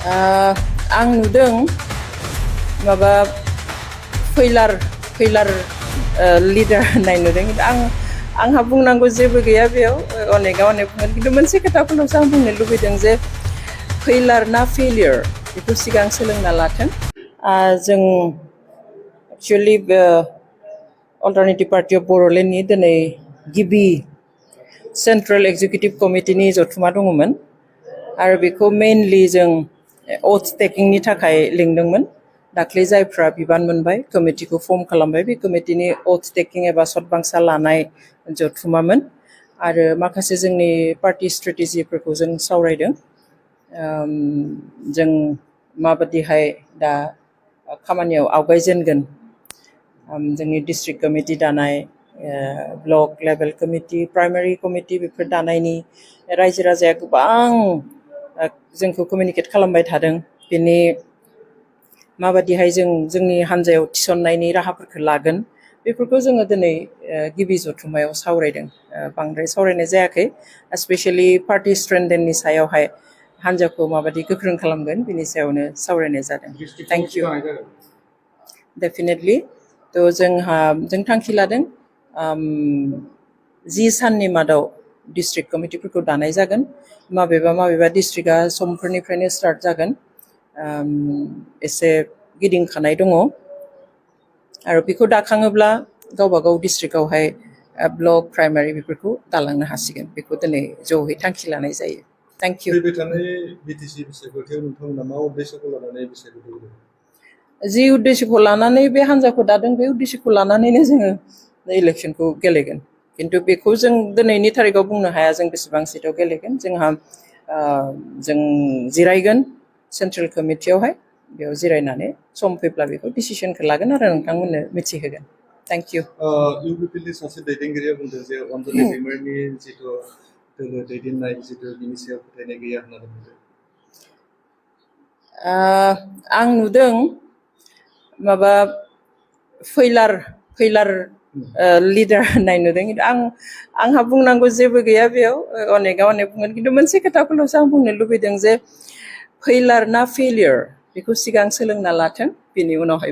आं नुदों माबा फैलार लिडार होननाय नुदों खिन्थु आंहा बुंनांगौ जेबो गैया बेयाव अनेक बुंगोन खिन्थु मोनसे खोथाखौल'सो आं बुंनो लुबैदों जे फैलार ना फेलियर बेखौ सिगां सोलोंना लाथों जों एक्चुअलि अल्टारनेटिभ पार्टि अफ बड'लेण्डनि दिनै गिबि सेन्ट्रेल एक्जिकिउटिभ कमिटिनि जथुमा दङमोन आरो बेखौ मेइनलि जों अथ टेकिंनि थाखाय लिंदोंमोन दाख्लै जायफ्रा बिबान मोनबाय कमिटिखौ फर्म खालामबाय बे कमिटिनि अथ टेकिं एबा सतबांसा लानाय जथुमामोन आरो माखासे जोंनि पार्टि स्ट्रेटेजिफोरखौ जों सावरायदों जों माबादिहाय दा खामानियाव आवगायजेनगोन जोंनि डिस्ट्रिक्ट कमिटि दानाय block level committee primary committee बेफोर दानायनि रायजो राजाया गोबां जोंखौ कमिउनिकेट खालामबाय थादों बेनि माबादिहाय जों जोंनि हान्जायाव थिसननायनि राहाफोरखौ लागोन बेफोरखौ जोङो दिनै गिबि जथुमायाव सावरायदों बांद्राय सावरायनाय जायाखै स्पेशेलि पार्टि स्ट्रेन्डेननि सायावहाय हान्जाखौ माबादि गोख्रों खालामगोन बिनि सायावनो सावरायनाय जादों थेंक इउ डेफिनेटलि थ' जों थांखि लादों 10 साननि मादाव डिस्ट्रिक्ट कमिटिफोरखौ दानाय जागोन माबेबा डिस्ट्रिक्टआ समफोरनिफ्रायनो स्टार्ट जागोन एसे गिदिंखानाय दङ आरो बेखौ दाखाङोब्ला गावबा गाव डिस्ट्रिक्टआवहाय ब्लक प्राइमारि बेफोरखौ दालांनो हासिगोन बेखौ दिनै ज'है थांखि लानाय जायो थेंक इउ फैबाय थानाय बिटिसि बिसायख'थियाव नोंथांमोना मा उद्देश्यखौ लानानै बिसायख'थियाव जि उद्देश्यखौ लानानै बे हान्जाखौ दादों बे उद्देश्यखौ लानानैनो जोङो इलेक्सनखौ गेलेगोन खिन्थु बेखौ जों दिनैनि थारिखआव बुंनो हाया जों बेसेबां सिटआव गेलेगोन जोंहा जों जिरायगोन सेन्ट्रेल कमिटियावहाय बेयाव जिरायनानै सम फैब्ला बेखौ डिसिसनखौ लागोन आरो नोंथांमोननो मिथिहोगोन थेंक इउ इउपिपिएलनि सासे दैदेनगिरिया बुंदों जे अनजलि दैमारिनि जिथु दोलो दैदेननाय जिथु बिनि सायाव फोथायनाय गैया होननानै बुंदों आं नुदों माबा फैलार लिडार होननाय नुदों खिन्थु आंहा बुंनांगौ जेबो गैया बेयाव अनेक बुंगोन खिन्थु मोनसे खोथाखौल'सो आं बुंनो लुबैदों जे फैलार ना फेलियर बेखौ सिगां सोलोंना लाथों बेनि उनावहाय